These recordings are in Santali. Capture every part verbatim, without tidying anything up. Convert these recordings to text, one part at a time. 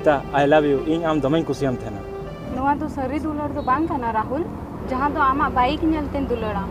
The, I love you. ᱤᱧ ᱟᱢ ᱫᱚᱢᱮᱧ ᱠᱩᱥᱤᱭᱟᱢ ᱛᱟᱦᱮᱱᱟ᱾ ᱱᱚᱣᱟ ᱫᱚ ᱥᱟᱹᱨᱤ ᱫᱩᱞᱟᱹᱲ ᱫᱚ ᱵᱟᱝ ᱠᱟᱱᱟ, ᱨᱟᱦᱩᱞ, ᱡᱟᱦᱟᱸ ᱫᱚ ᱟᱢᱟᱜ ᱵᱟᱭᱤᱠ ᱧᱮᱞᱛᱮᱧ ᱫᱩᱞᱟᱹᱲᱟᱢ᱾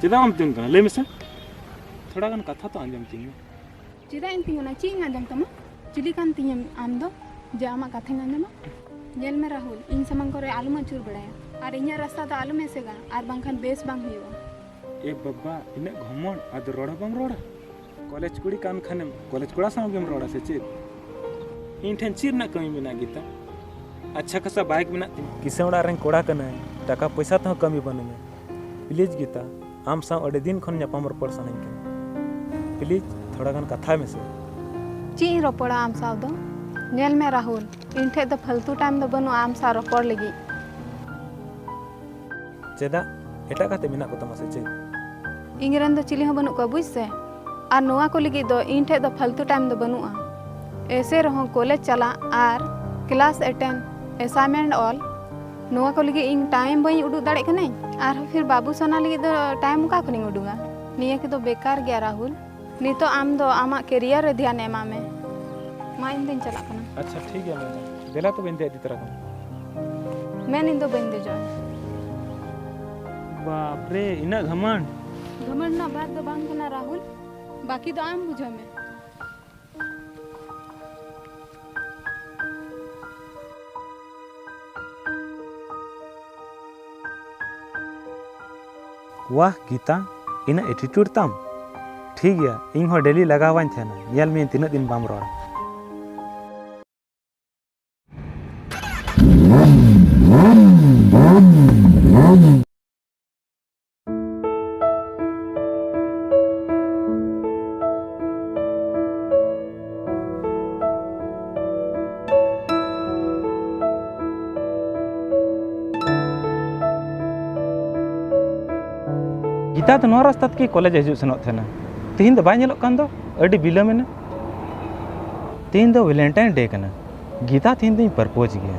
ᱪᱮᱫᱟᱜ ᱵᱟᱢ ᱛᱤᱸᱜᱩᱱ ᱠᱟᱱᱟ? ᱞᱟᱹᱭ ᱢᱮᱥᱮ᱾ ᱛᱷᱚᱲᱟ ᱜᱟᱱ ᱠᱟᱛᱷᱟ ᱛᱚ ᱟᱸᱡᱚᱢ ᱛᱤᱧ ᱢᱮ᱾ ᱪᱮᱫᱟᱜ ᱤᱧ ᱛᱤᱸᱜᱩᱱᱟ? ᱪᱮᱫ ᱤᱧ ᱟᱸᱡᱚᱢ ᱛᱟᱢᱟ? ᱪᱤᱞᱤ ᱠᱟᱱ ᱛᱤᱧᱟᱹᱢ ᱟᱢ ᱫᱚ ᱡᱮ ᱟᱢᱟᱜ ᱠᱟᱛᱷᱟᱧ ᱟᱸᱡᱚᱢᱟ? ᱧᱮᱞ ᱢᱮ ᱨᱟᱦᱩᱞ, ᱤᱧ ᱥᱟᱢᱟᱝ ᱠᱚᱨᱮ ᱟᱞᱚᱢ ᱟᱹᱪᱩᱨ ᱵᱟᱲᱟᱭᱟ ᱟᱨ ᱤᱧᱟᱹᱜ ᱨᱟᱥᱛᱟ ᱫᱚ ᱟᱞᱚᱢ ᱮᱥᱮᱫᱟ, ᱟᱨ ᱵᱟᱝᱠᱷᱟᱱ ᱵᱮᱥ ᱵᱟᱝ ᱦᱩᱭᱩᱜᱼᱟ᱾ ᱮ ᱵᱟᱵᱟ, ᱤᱱᱟᱹᱜ ᱜᱷᱚᱢᱚᱱᱰ, ᱟᱫᱚ ᱨᱚᱲ ᱦᱚᱸ ᱵᱟᱢ ᱨᱚᱲᱟ? ᱠᱚᱞᱮᱡᱽ ᱠᱩᱲᱤ ᱠᱟᱱ ᱠᱷᱟᱱᱮᱢ ᱠᱚᱞᱮᱡᱽ ᱠᱚᱲᱟ ᱥᱟᱶ ᱜᱮᱢ ᱨᱚᱲᱟ ᱥᱮ ᱪᱮᱫ? ᱤᱧ ᱴᱷᱮᱱ ᱪᱮᱫ ᱨᱮᱱᱟᱜ ᱠᱟᱹᱢᱤ ᱢᱮᱱᱟᱜᱼᱟ ᱜᱤᱛᱟ? ᱟᱪᱪᱷᱟ ᱠᱷᱟᱥᱟ ᱵᱟᱭᱤᱠ ᱢᱮᱱᱟᱜ ᱛᱤᱧᱟ᱾ ᱠᱤᱥᱟᱹᱬ ᱚᱲᱟᱜ ᱨᱮᱱ ᱠᱚᱲᱟ ᱠᱟᱹᱱᱟᱹᱧ, ᱴᱟᱠᱟ ᱯᱚᱭᱥᱟ ᱛᱮᱦᱚᱸ ᱠᱟᱹᱢᱤ ᱵᱟᱹᱱᱩᱧᱟ᱾ ᱯᱞᱤᱡᱽ ᱜᱤᱛᱟ, ᱟᱢ ᱥᱟᱶ ᱟᱹᱰᱤ ᱫᱤᱱ ᱠᱷᱚᱱ ᱧᱟᱯᱟᱢ ᱨᱚᱯᱚᱲ ᱥᱟᱱᱟᱧ ᱠᱟᱱᱟ᱾ ᱯᱞᱤᱡᱽ, ᱛᱷᱚᱲᱟ ᱜᱟᱱ ᱠᱟᱛᱷᱟᱭ ᱢᱮᱥᱮ᱾ ᱪᱮᱫ ᱤᱧ ᱨᱚᱯᱚᱲᱟ ᱟᱢ ᱥᱟᱶ ᱫᱚ? ᱧᱮᱞ ᱢᱮ ᱨᱟᱦᱩᱞ, ᱤᱧ ᱴᱷᱮᱡ ᱫᱚ ᱯᱷᱟᱞᱛᱩ ᱴᱟᱭᱤᱢ ᱫᱚ ᱵᱟᱹᱱᱩᱜᱼᱟ ᱟᱢ ᱥᱟᱶ ᱨᱚᱯᱚᱲ ᱞᱟᱹᱜᱤᱫ᱾ ᱪᱮᱫᱟᱜ? ᱮᱴᱟᱜ ᱜᱟᱛᱮ ᱢᱮᱱᱟᱜ ᱠᱚ ᱛᱟᱢᱟ ᱥᱮ ᱪᱮᱫ? ᱤᱧ ᱨᱮᱱ ᱫᱚ ᱪᱤᱞᱤ ᱦᱚᱸ ᱵᱟᱹᱱᱩᱜ ᱠᱚᱣᱟ, ᱵᱩᱡᱽ ᱥᱮ? ᱟᱨ ᱱᱚᱣᱟ ᱠᱚ ᱞᱟᱹᱜᱤᱫ ᱫᱚ ᱤᱧ ᱴᱷᱮᱡ ᱫᱚ ᱯᱷᱟᱞᱛᱩ ᱴᱟᱭᱤᱢ ᱫᱚ ᱵᱟᱹᱱᱩᱜᱼᱟ᱾ ᱮᱭᱥᱮ ᱨᱮᱦᱚᱸ ᱠᱚᱞᱮᱡᱽ ᱪᱟᱞᱟᱜ ᱟᱨ ᱠᱞᱟᱥ ᱮᱴᱮᱱᱰ, ᱟᱥᱟᱭᱤᱱᱢᱮᱱᱴ ᱚᱞ, ᱱᱚᱣᱟ ᱠᱚ ᱞᱟᱹᱜᱤᱫ ᱤᱧ ᱴᱟᱭᱤᱢ ᱵᱟᱹᱧ ᱩᱰᱩᱠ ᱫᱟᱲᱮᱭᱟᱜ ᱠᱟᱹᱱᱟᱹᱧ᱾ ᱟᱨᱦᱚᱸ ᱯᱷᱤᱨ ᱵᱟᱹᱵᱩ ᱥᱳᱱᱟ ᱞᱟᱹᱜᱤᱫ ᱫᱚ ᱴᱟᱭᱤᱢ ᱚᱠᱟ ᱠᱷᱚᱱᱤᱧ ᱩᱰᱩᱝᱟ? ᱱᱤᱭᱟᱹ ᱠᱚᱫᱚ ᱵᱮᱠᱟᱨ ᱜᱮᱭᱟ ᱨᱟᱦᱩᱞ᱾ ᱱᱤᱛᱚᱜ ᱟᱢ ᱫᱚ ᱟᱢᱟᱜ ᱠᱮᱨᱤᱭᱟᱨ ᱨᱮ ᱫᱷᱮᱭᱟᱱ ᱮᱢᱟᱜ ᱢᱮ᱾ ᱢᱟ, ᱤᱧ ᱫᱚᱧ ᱪᱟᱞᱟᱜ ᱠᱟᱱᱟ᱾ ᱟᱪᱪᱷᱟ, ᱴᱷᱤᱠ ᱜᱮᱭᱟ ᱢᱮᱰᱟᱢ᱾ ᱫᱮᱞᱟ ᱛᱚᱵᱮ ᱤᱧ ᱫᱚ ᱤᱫᱤ ᱛᱚᱨᱟ ᱠᱟᱢᱟ᱾ ᱢᱮᱱ, ᱤᱧ ᱫᱚ ᱵᱟᱹᱧ ᱫᱮᱡᱚᱜᱼᱟ᱾ ᱵᱟᱯ ᱨᱮ, ᱤᱱᱟᱹᱜ ᱜᱷᱟᱢᱟᱱᱰ? ᱜᱷᱟᱢᱟᱱᱰ ᱨᱮᱱᱟᱜ ᱵᱟᱛ ᱫᱚ ᱵᱟᱝ ᱠᱟᱱᱟ ᱨᱟᱦᱩᱞ, ᱵᱟᱠᱤ ᱫᱚ ᱟᱢ ᱵᱩᱡᱷᱟᱹᱣ ᱢᱮ᱾ ᱣᱟᱦ ᱜᱤᱛᱟ, ᱤᱱᱟᱹᱜ attitude ᱛᱟᱢ᱾ ᱴᱷᱤᱠ ᱜᱮᱭᱟ, ᱤᱧ ᱦᱚᱸ ᱰᱮᱞᱤ ᱞᱟᱜᱟᱣᱟᱹᱧ ᱛᱟᱦᱮᱱᱟ, ᱧᱮᱞ ᱢᱤᱭᱟᱹᱧ ᱛᱤᱱᱟᱹᱜ ᱫᱤᱱ ᱵᱟᱢ ᱨᱚᱲᱟ᱾ ᱜᱤᱛᱟ ᱫᱚ ᱱᱚᱣᱟ ᱨᱟᱥᱛᱟ ᱛᱮᱜᱮ ᱠᱚᱞᱮᱡᱽ ᱮ ᱦᱤᱡᱩᱜ ᱥᱮᱱᱚᱜ ᱛᱟᱦᱮᱱᱟ᱾ ᱛᱤᱦᱤᱧ ᱫᱚ ᱵᱟᱭ ᱧᱮᱞᱚᱜ ᱠᱟᱱ ᱫᱚ, ᱟᱹᱰᱤ ᱵᱤᱞᱚᱢ ᱮᱱᱟ᱾ ᱛᱤᱦᱤᱧ ᱫᱚ Valentine Day ᱠᱟᱱᱟ᱾ ᱜᱤᱛᱟ ᱛᱤᱦᱤᱧ ᱫᱚᱧ propose ᱜᱮᱭᱟ᱾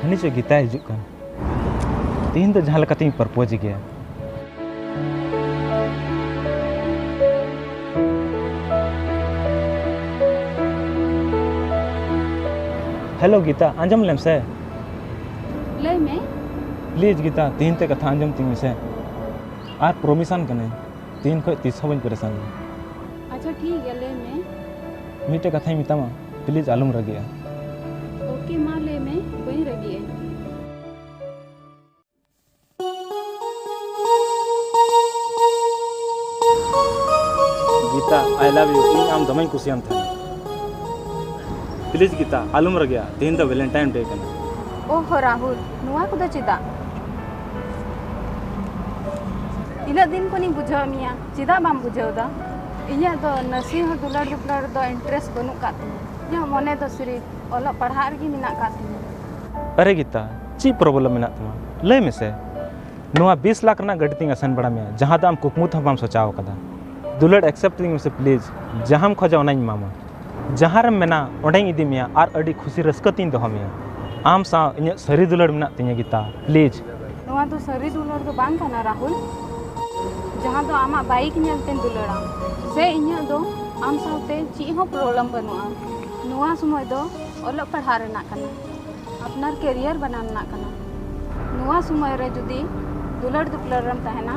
ᱦᱟᱹᱱᱤ ᱪᱚ ᱜᱤᱛᱟᱭ ᱦᱤᱡᱩᱜ ᱠᱟᱱ᱾ ᱛᱤᱦᱤᱧ ᱫᱚ ᱡᱟᱦᱟᱸ ᱞᱮᱠᱟᱛᱤᱧ propose ᱜᱮᱭᱟ᱾ ᱦᱮᱞᱳ ᱜᱤᱛᱟ, ᱟᱸᱡᱚᱢ ᱞᱮᱢ ᱥᱮ᱾ ᱞᱟᱹᱭ ᱢᱮ᱾ ᱯᱞᱤᱡ ᱜᱤᱛᱟ, ᱛᱤᱦᱤᱧ ᱛᱮ ᱠᱟᱛᱷᱟ ᱟᱸᱡᱚᱢ ᱛᱤᱧ ᱢᱮᱥᱮ᱾ ᱟᱨ ᱯᱨᱚᱢᱤᱥᱟᱱ ᱠᱟᱹᱱᱟᱹᱧ, ᱛᱤᱦᱤᱧ ᱠᱷᱚᱱ ᱛᱤᱥ ᱦᱚᱸ ᱵᱟᱹᱧ ᱯᱮᱨᱮᱥᱟᱱ ᱢᱮᱭᱟ᱾ ᱟᱪᱪᱷᱟ ᱴᱷᱤᱠ ᱜᱮᱭᱟ, ᱞᱟᱹᱭ ᱢᱮ᱾ ᱢᱤᱫᱴᱮᱡ ᱠᱟᱛᱷᱟᱧ ᱢᱮᱛᱟᱢᱟ, ᱯᱞᱤᱡ ᱟᱞᱚᱢ ᱨᱟᱹᱜᱤᱜᱼᱟ᱾ ᱳᱠᱮ, ᱢᱟ ᱞᱟᱹᱭ ᱢᱮ, ᱵᱟᱹᱧ ᱨᱟᱹᱜᱤᱜᱼᱟ᱾ ᱜᱤᱛᱟ, I love you. ᱤᱧ ᱟᱢ ᱫᱚᱢᱮᱧ ᱠᱩᱥᱤᱭᱟᱢ ᱛᱟᱦᱮᱸᱱᱟ᱾ ᱯᱞᱤᱡ ᱜᱤᱛᱟ, ᱟᱞᱚᱢ ᱨᱟᱹᱜᱤᱜᱼᱟ᱾ ᱛᱮᱦᱮᱧ ᱫᱚ ᱵᱷᱮᱞᱮᱱᱴᱟᱭᱤᱱ ᱰᱮ ᱠᱟᱱᱟ᱾ ᱳᱦᱳ ᱨᱟᱦᱩᱞ, ᱱᱚᱣᱟ ᱠᱚᱫᱚ ᱪᱮᱫᱟᱜ? ᱛᱤᱱᱟᱹᱜ ᱫᱤᱱ ᱠᱷᱚᱱᱤᱧ ᱵᱩᱡᱷᱟᱹᱣ ᱢᱮᱭᱟ, ᱪᱮᱫᱟᱜ ᱵᱟᱢ ᱵᱩᱡᱷᱟᱹᱣ ᱫᱟ? ᱤᱧᱟᱹᱜ ᱫᱚ ᱱᱟᱥᱮ ᱦᱚᱸ ᱫᱩᱞᱟᱹᱲ ᱫᱩᱯᱞᱟᱹᱲ ᱫᱚ ᱤᱱᱴᱟᱨᱮᱥᱴ ᱵᱟᱹᱱᱩᱜ ᱠᱟᱫ ᱛᱤᱧᱟᱹ᱾ ᱤᱧᱟᱹᱜ ᱢᱚᱱᱮ ᱫᱚ ᱥᱤᱨᱤᱯ ᱚᱞᱚᱜ ᱯᱟᱲᱦᱟᱜ ᱨᱮᱜᱮ ᱢᱮᱱᱟᱜ ᱠᱟᱫ ᱛᱤᱧᱟᱹ᱾ ᱟᱨᱮ ᱜᱤᱛᱟ, ᱪᱮᱫ ᱯᱨᱚᱵᱞᱮᱢ ᱢᱮᱱᱟᱜ ᱛᱟᱢᱟ? ᱞᱟᱹᱭ ᱢᱮᱥᱮ᱾ ᱱᱚᱣᱟ ᱵᱤᱥ ᱞᱟᱠᱷ ᱨᱮᱱᱟᱜ ᱜᱟᱹᱰᱤ ᱛᱤᱧ ᱟᱥᱮᱱ ᱵᱟᱲᱟ ᱢᱮᱭᱟ, ᱡᱟᱦᱟᱸ ᱫᱚ ᱟᱢ ᱠᱩᱠᱢᱩ ᱛᱮᱦᱚᱸ ᱵᱟᱢ ᱥᱚᱪᱟᱣ ᱟᱠᱟᱫᱟ᱾ ᱫᱩᱞᱟᱹᱲ, ᱮᱠᱥᱮᱯᱴ ᱛᱤᱧ ᱢᱮᱥᱮ ᱯᱞᱤᱡ᱾ ᱡᱟᱦᱟᱸᱢ ᱠᱷᱚᱡᱟ ᱚᱱᱟᱧ ᱮᱢᱟᱢᱟ᱾ ᱡᱟᱦᱟᱸ ᱨᱮᱢ ᱢᱮᱱᱟ ᱚᱸᱰᱮᱧ ᱤᱫᱤ ᱢᱮᱭᱟ ᱟᱨ ᱟᱹᱰᱤ ᱠᱷᱩᱥᱤ ᱨᱟᱹᱥᱠᱟᱹ ᱛᱤᱧ ᱫᱚᱦᱚ ᱢᱮᱭᱟ᱾ ᱟᱢ ᱥᱟᱶ ᱤᱧᱟᱹᱜ ᱥᱟᱹᱨᱤ ᱫᱩᱞᱟᱹᱲ ᱢᱮᱱᱟᱜ ᱛᱤᱧᱟᱹ ᱜᱤᱛᱟ, ᱯᱞᱤᱡ᱾ ᱱᱚᱣᱟ ᱫᱚ ᱥᱟᱹᱨᱤ ᱫᱩᱞᱟᱹᱲ ᱫᱚ ᱵᱟᱝ ᱠᱟᱱᱟ ᱨᱟᱦᱩᱞ, ᱡᱟᱦᱟᱸ ᱫᱚ ᱟᱢᱟᱜ ᱵᱟᱭᱤᱠ ᱧᱮᱞ ᱛᱮᱧ ᱫᱩᱞᱟᱹᱲᱟ, ᱥᱮ ᱤᱧᱟᱹᱜ ᱫᱚ ᱟᱢ ᱥᱟᱶᱛᱮ ᱪᱮᱫ ᱦᱚᱸ ᱯᱨᱚᱵᱞᱮᱢ ᱵᱟᱹᱱᱩᱜᱼᱟ᱾ ᱱᱚᱣᱟ ᱥᱚᱢᱚᱭ ᱫᱚ ᱚᱞᱚᱜ ᱯᱟᱲᱦᱟᱜ ᱨᱮᱱᱟᱜ ᱠᱟᱱᱟ, ᱟᱯᱱᱟᱨ ᱠᱮᱨᱤᱭᱟᱨ ᱵᱮᱱᱟᱣ ᱨᱮᱱᱟᱜ ᱠᱟᱱᱟ᱾ ᱱᱚᱣᱟ ᱥᱚᱢᱚᱭ ᱨᱮ ᱡᱩᱫᱤ ᱫᱩᱞᱟᱹᱲ ᱫᱩᱯᱞᱟᱹᱲ ᱨᱮᱢ ᱛᱟᱦᱮᱱᱟ,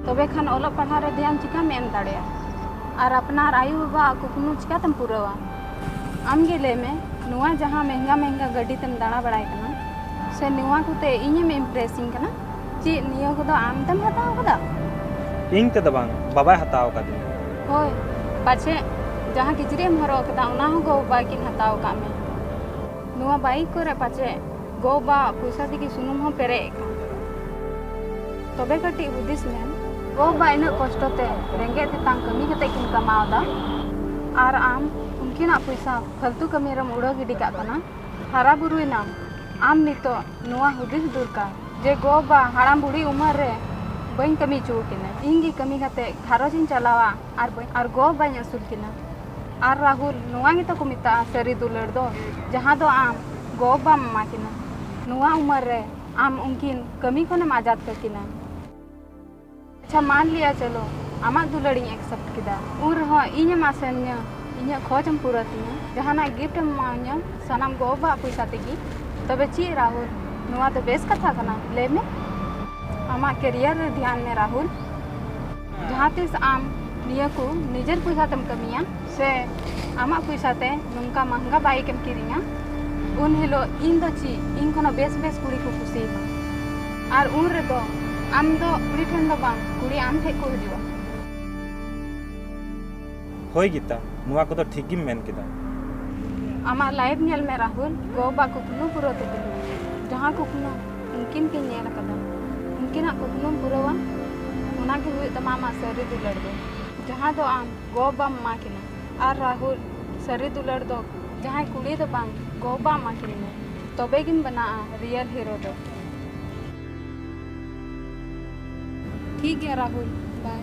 ᱛᱚᱵᱮ ᱠᱷᱟᱱ ᱚᱞᱚᱜ ᱯᱟᱲᱦᱟᱜ ᱨᱮ ᱫᱷᱮᱭᱟᱱ ᱪᱤᱠᱟᱢ ᱮᱢ ᱫᱟᱲᱮᱭᱟᱜᱼᱟ? ᱟᱨ ᱟᱯᱱᱟᱨ ᱟᱭᱳ ᱵᱟᱵᱟᱣᱟᱜ ᱠᱩᱠᱢᱩ ᱪᱤᱠᱟᱛᱮᱢ ᱯᱩᱨᱟᱹᱣᱟ? ᱟᱢ ᱜᱮ ᱞᱟᱹᱭ ᱢᱮ, ᱱᱚᱣᱟ ᱡᱟᱦᱟᱸ ᱢᱮᱦᱝᱜᱟ ᱢᱮᱦᱝᱜᱟ ᱜᱟᱹᱰᱤ ᱛᱮᱢ ᱫᱟᱬᱟ ᱵᱟᱲᱟᱭ ᱠᱟᱱᱟ, ᱥᱮ ᱱᱚᱣᱟ ᱠᱚᱛᱮ ᱤᱧᱮᱢ ᱤᱢᱯᱨᱮᱥᱤᱧ ᱠᱟᱱᱟ? ᱪᱮᱫ ᱱᱤᱭᱟᱹ ᱠᱚᱫᱚ ᱟᱢ ᱛᱮᱢ ᱦᱟᱛᱟᱣ ᱠᱟᱫᱟ? ᱤᱧ ᱛᱮᱫᱚ ᱵᱟᱝ, ᱵᱟᱵᱟᱭ ᱦᱟᱛᱟᱣ ᱟᱠᱟᱫᱤᱧᱟ᱾ ᱦᱳᱭ, ᱯᱟᱪᱮᱫ ᱡᱟᱦᱟᱸ ᱠᱤᱪᱨᱤᱡ ᱮᱢ ᱦᱚᱨᱚᱜ ᱠᱟᱫᱟ, ᱚᱱᱟ ᱦᱚᱸ ᱜᱚ ᱵᱟᱵᱟ ᱠᱤᱱ ᱦᱟᱛᱟᱣ ᱟᱠᱟᱫ ᱢᱮ᱾ ᱱᱚᱣᱟ ᱵᱟᱭᱤᱠ ᱠᱚᱨᱮ ᱯᱟᱪᱮᱫ ᱜᱚ ᱵᱟᱵᱟ ᱯᱚᱭᱥᱟ ᱛᱮᱜᱮ ᱥᱩᱱᱩᱢ ᱦᱚᱸ ᱯᱮᱨᱮᱡ ᱟᱠᱟᱱ᱾ ᱛᱚᱵᱮ ᱠᱟᱹᱴᱤᱡ ᱦᱩᱫᱤᱥ ᱢᱮ, ᱜᱚ ᱵᱟᱵᱟ ᱤᱱᱟᱹᱜ ᱠᱚᱥᱴᱚ ᱛᱮ ᱨᱮᱸᱜᱮᱡ ᱛᱮᱛᱟᱝ ᱠᱟᱹᱢᱤ ᱠᱟᱛᱮ ᱠᱤᱱ ᱠᱟᱢᱟᱣ ᱮᱫᱟ, ᱟᱨ ᱟᱢ ᱩᱱᱠᱤᱱᱟᱜ ᱯᱚᱭᱥᱟ ᱯᱷᱟᱞᱛᱩ ᱠᱟᱹᱢᱤ ᱨᱮᱢ ᱩᱲᱟᱹᱣ ᱜᱤᱰᱤ ᱠᱟᱜ ᱠᱟᱱᱟ᱾ ᱦᱟᱨᱟ ᱵᱩᱨᱩᱭᱮᱱᱟᱢ, ᱟᱢ ᱱᱤᱛᱚᱜ ᱱᱚᱣᱟ ᱦᱩᱫᱤᱥ ᱫᱚᱨᱠᱟᱨ ᱡᱮ ᱜᱚ ᱵᱟᱵᱟ ᱦᱟᱲᱟᱢ ᱵᱩᱲᱦᱤ ᱩᱢᱮᱨ ᱨᱮ ᱵᱟᱹᱧ ᱠᱟᱹᱢᱤ ᱦᱚᱪᱚ ᱟᱹᱠᱤᱱᱟ, ᱤᱧ ᱜᱮ ᱠᱟᱹᱢᱤ ᱠᱟᱛᱮ ᱜᱷᱟᱨᱚᱸᱡᱽ ᱤᱧ ᱪᱟᱞᱟᱣᱟ ᱟᱨ ᱵᱟᱹᱧ, ᱟᱨ ᱜᱚ ᱵᱟᱵᱟᱧ ᱟᱹᱥᱩᱞ ᱠᱤᱱᱟ᱾ ᱟᱨ ᱨᱟᱦᱩᱞ, ᱱᱚᱣᱟ ᱜᱮᱛᱚ ᱠᱚ ᱢᱮᱛᱟᱜᱼᱟ ᱥᱟᱹᱨᱤ ᱫᱩᱞᱟᱹᱲ ᱫᱚ, ᱡᱟᱦᱟᱸ ᱫᱚ ᱟᱢ ᱜᱚ ᱵᱟᱵᱟᱢ ᱮᱢᱟ ᱠᱤᱱᱟ᱾ ᱱᱚᱣᱟ ᱩᱢᱮᱨ ᱨᱮ ᱟᱢ ᱩᱱᱠᱤᱱ ᱠᱟᱹᱢᱤ ᱠᱷᱚᱱᱮᱢ ᱟᱡᱟᱫ ᱠᱟᱹᱠᱤᱱᱟ᱾ ᱟᱪᱪᱷᱟ, ᱢᱟᱱ ᱞᱤᱭᱟ ᱪᱚᱞᱚ, ᱟᱢᱟᱜ ᱫᱩᱞᱟᱹᱲᱤᱧ ᱮᱠᱥᱮᱯᱴ ᱠᱮᱫᱟ, ᱩᱱ ᱨᱮᱦᱚᱸ ᱤᱧᱮᱢ ᱟᱥᱮᱱᱤᱧᱟ, ᱤᱧᱟᱹᱜ ᱠᱷᱚᱡᱽ ᱮᱢ ᱯᱩᱨᱟᱹᱣ ᱛᱤᱧᱟᱹ, ᱡᱟᱦᱟᱱᱟᱜ ᱜᱤᱯᱷᱴ ᱮᱢ ᱮᱢᱟᱣᱟᱹᱧᱟ, ᱥᱟᱱᱟᱢ ᱜᱚ-ᱵᱟᱵᱟᱣᱟᱜ ᱯᱚᱭᱥᱟ ᱛᱮᱜᱮ᱾ ᱛᱚᱵᱮ ᱪᱮᱫ ᱨᱟᱦᱩᱞ, ᱱᱚᱣᱟ ᱫᱚ ᱵᱮᱥ ᱠᱟᱛᱷᱟ ᱠᱟᱱᱟ? ᱞᱟᱹᱭ ᱢᱮ᱾ ᱟᱢᱟᱜ ᱠᱮᱨᱤᱭᱟᱨ ᱨᱮ ᱫᱷᱮᱭᱟᱱ ᱢᱮ ᱨᱟᱦᱩᱞ᱾ ᱡᱟᱦᱟᱸ ᱛᱤᱥ ᱟᱢ ᱱᱤᱭᱟᱹ ᱠᱚ ᱱᱤᱡᱮᱨ ᱯᱚᱭᱥᱟ ᱛᱮᱢ ᱠᱟᱹᱢᱤᱭᱟ ᱥᱮ ᱟᱢᱟᱜ ᱯᱚᱭᱥᱟ ᱛᱮ ᱱᱚᱝᱠᱟ ᱢᱟᱦᱝᱜᱟ ᱵᱟᱭᱤᱠ ᱮᱢ ᱠᱤᱨᱤᱧᱟ, ᱩᱱ ᱦᱤᱞᱳᱜ ᱤᱧ ᱫᱚ ᱪᱮᱫ, ᱤᱧ ᱠᱷᱚᱱᱟᱜ ᱵᱮᱥ ᱵᱮᱥ ᱠᱩᱲᱤ ᱠᱚ ᱠᱩᱥᱤᱭᱟᱢᱟ᱾ ᱟᱨ ᱩᱱ ᱨᱮᱫᱚ ᱟᱢ ᱫᱚ ᱠᱩᱲᱤ ᱴᱷᱮᱱ ᱫᱚ ᱵᱟᱝ, ᱠᱩᱲᱤ ᱟᱢ ᱴᱷᱮᱱ ᱠᱚ ᱦᱤᱡᱩᱜᱼᱟ᱾ ᱦᱳᱭ ᱜᱤᱛᱟ, ᱱᱚᱣᱟ ᱠᱚᱫᱚ ᱴᱷᱤᱠ ᱜᱮᱢ ᱢᱮᱱ ᱠᱮᱫᱟ᱾ ᱟᱢᱟᱜ ᱞᱟᱭᱤᱯᱷ ᱧᱮᱞ ᱢᱮ ᱨᱟᱦᱩᱞ, ᱜᱚ-ᱵᱟᱵᱟ ᱠᱩᱠᱢᱩ ᱯᱩᱨᱟᱹᱣ ᱛᱟᱹᱠᱤᱱ ᱢᱮ᱾ ᱡᱟᱦᱟᱸ ᱠᱩᱠᱢᱩ ᱩᱱᱠᱤᱱ ᱠᱤᱱ ᱧᱮᱞ ᱟᱠᱟᱫᱟ, ᱩᱱᱠᱤᱱᱟᱜ ᱠᱩᱠᱢᱩᱢ ᱯᱩᱨᱟᱹᱣᱟ, ᱚᱱᱟ ᱜᱮ ᱦᱩᱭᱩᱜ ᱛᱟᱢᱟ ᱟᱢᱟᱜ ᱥᱟᱹᱨᱤ ᱫᱩᱞᱟᱹᱲ ᱫᱚ, ᱡᱟᱦᱟᱸ ᱫᱚ ᱟᱢ ᱜᱚ-ᱵᱟᱵᱟᱢ ᱮᱢᱟ ᱠᱤᱱᱟ᱾ ᱟᱨ ᱨᱟᱦᱩᱞ, ᱥᱟᱹᱨᱤ ᱫᱩᱞᱟᱹᱲ ᱫᱚ ᱡᱟᱦᱟᱸᱭ ᱠᱩᱲᱤ ᱫᱚ ᱵᱟᱝ, ᱜᱚ-ᱵᱟᱵᱟ ᱮᱢᱟ ᱠᱤᱱ ᱢᱮ, ᱛᱚᱵᱮ ᱜᱮᱢ ᱵᱮᱱᱟᱜᱼᱟ ᱨᱤᱭᱮᱞ ᱦᱤᱨᱳ ᱫᱚ᱾ ᱴᱷᱤᱠ ᱜᱮᱭᱟ ᱨᱟᱦᱩᱞ, ᱵᱟᱭ᱾